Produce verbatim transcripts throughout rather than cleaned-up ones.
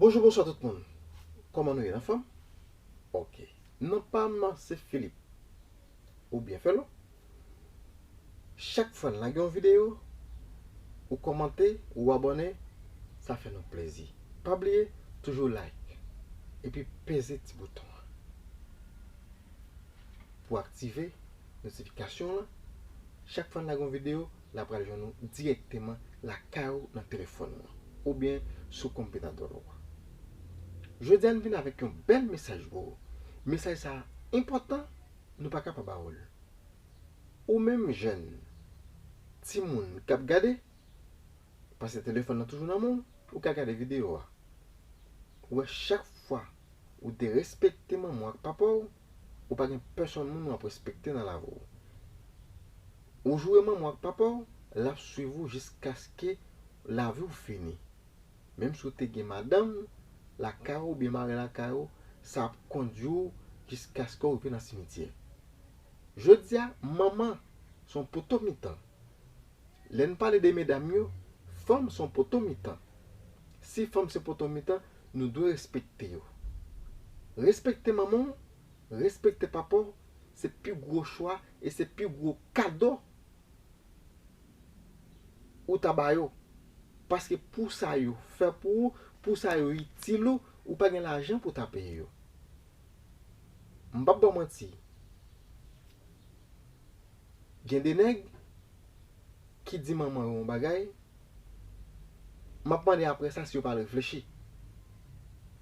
Bonjou, bonswa tout moun. Kòman nou ye, anfòm? Ok. Non pa m nan se Filip. Ou byen fè lo. Chak fwa n lage yon videyo, ou kòmante, ou abòne, sa fè nou plezi. Pa bliye, toujou like. Epi peze ti bouton an pou aktive notifikasyon lan. Chak fwa n lage yon videyo, l ap pral jwenn ou dirèkteman lakay ou nan telefòn ou an, oubyen sou konpitadè ou an. Jodi a, n vin avèk yon bèl mesaj pou ou. Mesaj sa a enpòtan, nou pa ka pa ba ou l. Ou menm jèn, timoun k ap gade, paske telefòn nan toujou nan men w, ou ka gade videyo a. Ou wè, chak fwa ou derespekte manman w ak papa w, ou pa gen pèsonn moun w ap respekte nan lavi w. Ou joure manman w ak papa w, l ap swiv ou jiskaske lavi w fini. Menm si w te gen madanm lakay ou oubyen mari lakay ou, sa ap kondui w jiskaske w rive nan simityè. Jodi a, manman se yon poto mitan. Lè n pale de medam yo, fanm se yon poto mitan. Si fanm se poto mitan, nou dwe respekte yo. Respekte manman w, respekte papa w, se pi gwo chwa e se pi gwo kado ou ta ba yo. Paske pou sa yo fè pou ou, pou sa yo itil ou, ou pa gen lajan pou ta peye yo. M p ap ba w manti. Gen de nèg ki di manman yo yon bagay, m ap mande apre sa si yo pa reflechi.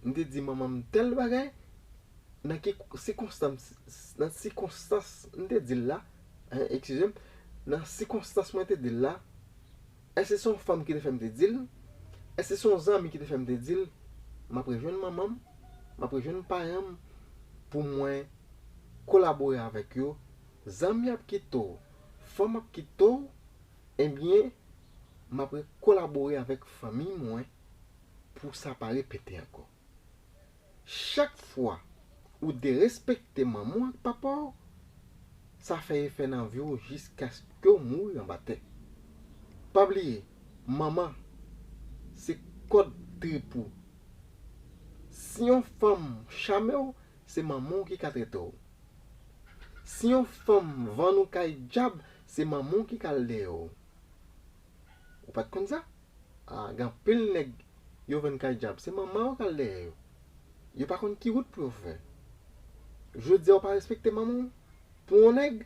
M te di manman m tèl bagay, nan ki sikonstans, nan sikonstans m te di l la, eh, eskize m, nan sikonstans mwen te di l la, èske se yon fanm ki te fè m te di l? Èske se yon zanmi ki te fè m te di l? M ap rejwenn manman m, m ap rejwenn paran m pou mwen kolabore avèk yo. Zanmi ap kite w, fanm ap kite w, ebyen, m ap kolabore avèk fanmi mwen pou sa pa repete ankò. Chak fwa ou derespekte manman w ak papa w, sa fè efè nan vi w jiskaske w mouri anba tè. Pa bliye, manman se kòd trip ou. Si yon fanm chame w, se manman w ki ka trete w. Si yon fanm vann ou kay dyab, se manman w ki ka al dèyè w. Ou pa t konn sa? A, gen anpil nèg yo vann kay dyab, se manman yo k al dèyè yo. Yo pa konn ki wout pou yo fè. Jodi a, ou pa respekte manman w. Pou yon nèg,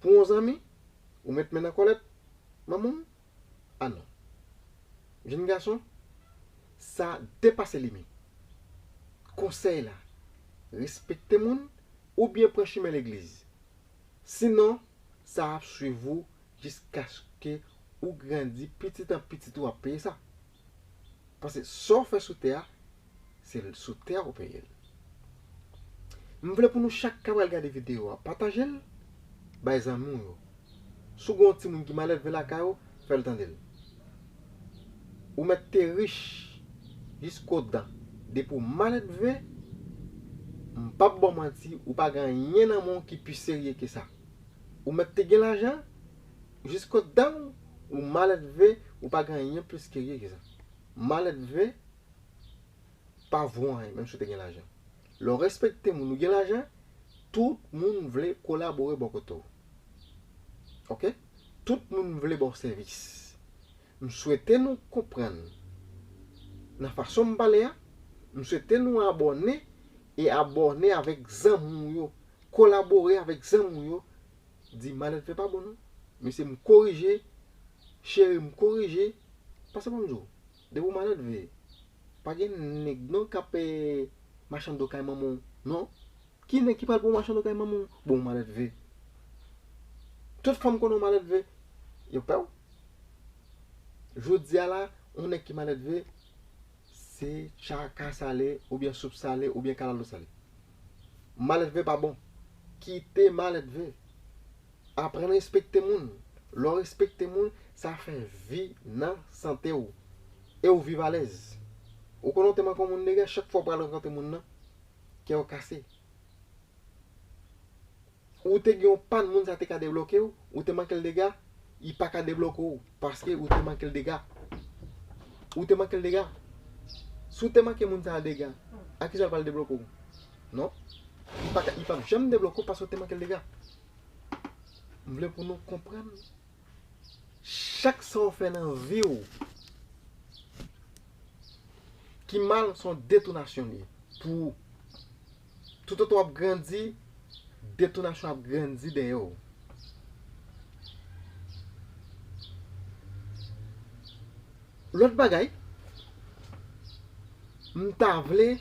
pou yon zanmi, ou met men nan kòlèt manman w. A non. Jenn gason, sa depase limit. Konsèy la, respekte moun oubyen pran chimen legliz. Sinon, sa ap swiv ou jiskaske ou grandi, pitit an pitit ou ap peye sa. Paske sa w fè sou tè a, se sou tè a ou peye l. M vle pou nou chak k ap al gade videyo a, pataje l bay zanmi w yo. Si w gen yon timoun ki malelve lakay ou, fè l tande l. Ou mèt te rich jiskodan, depi w malelve, m p ap ba w manti, ou pa gen anyen nan men w ki pi serye ke sa. Ou mèt te gen lajan jiskodan, ou malelve, ou pa gen anyen plis serye ke sa. Malelve pa vo anyen, menm si w te gen lajan. Lè w respekte moun, ou gen lajan, tout moun vle kolabore bò kote w. Ok? Tout moun vle ba w sèvis. M swete nou konprann nan fason m pale a, m swete nou abòne e abòne avèk zanmi w yo, kolabore avèk zanmi w yo, di malelve pa bon non. Mesye, m korije, cheri, m korije. Pase pou m di w, depi w malelve, pa gen nèg non k ap, eh, machann do kay manman w non. Ki nèg ki pral pou w machann do kay manman w? Bon, w malelve. Tout fanm konnen w malelve. Yo pè w. Jodi a la, yon nèg ki malelve, se tchaka sale, oubyen soup sale, oubyen kalalou sale. Malelve pa bon. Kite malelve. Aprann respekte moun. Lè w respekte moun, sa fè vi nan sante w. E w viv alèz. Ou konnen w te manke yon moun dega, chak fwa w pral rankontre moun nan, kè w kase. Ou te gen yon pàn, moun sa te ka debloke w, ou te manke l dega, li pa ka debloke w, paske ou te manke l dega. Ou te manke l dega. Si w te manke moun sa a dega, a kisa l pral debloke w? Non. Li pa ka, li p ap janm debloke w paske w te manke l dega. M vle pou nou konprann chak sa w fè nan vi w ki mal, se yon detonasyon li ye pou ou. Toutotan w ap grandi, detonasyon ap grandi dèyè w. Lòt bagay, m ta vle,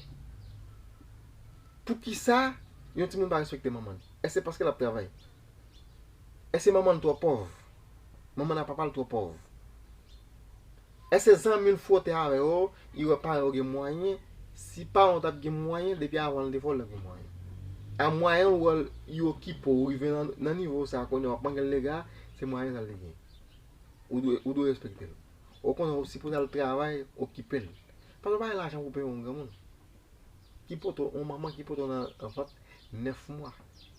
poukisa yon timoun pa respekte manman l? Èske se paske l ap travay? Èske manman l twò pòv? Manman l ak papa l twò pòv? Èske zanmi l fwote avè yo, li wè paran yo gen mwayen? Si paran w t ap gen mwayen, depi avan l te fò, l t ap gen mwayen. A mwayen l wè l, li okipe w, rive nan, nan nivo sa a, kounye a w ap manke l dega, se mwayen sa l te gen. Ou dwe, ou dwe respekte l. Ou konnen ou sipoze al travay, okipe l. Paske w pa gen lajan pou peye yon granmoun. Ki pote w, yon manman ki pote w nan vant nèf mwa.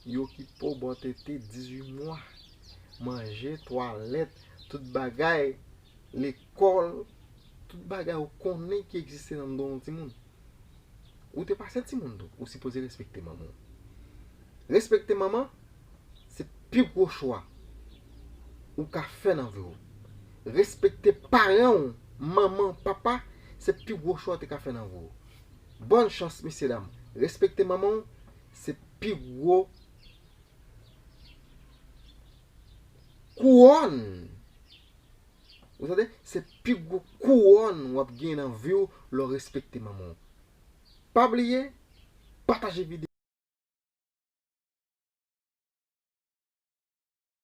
Yo ki pou ba w tete dizuit mwa. Manje, twalèt, tout bagay, lekòl, tout bagay ou konnen ki egziste nan do yon timoun. Ou te pase timoun tou, ou sipoze respekte manman w. Respekte manman, se pi gwo chwa ou ka fè nan vi w. Respekte paran w, manman, papa, se pi gwo chwa w te ka fè nan vi w. Bòn chans, mesye dam. Respekte manman w, se pi gwo kouwòn. Ou tande? Se pi gwo kouwòn w ap gen nan vi w lè w respekte manman w. Pa bliye, pataje videyo.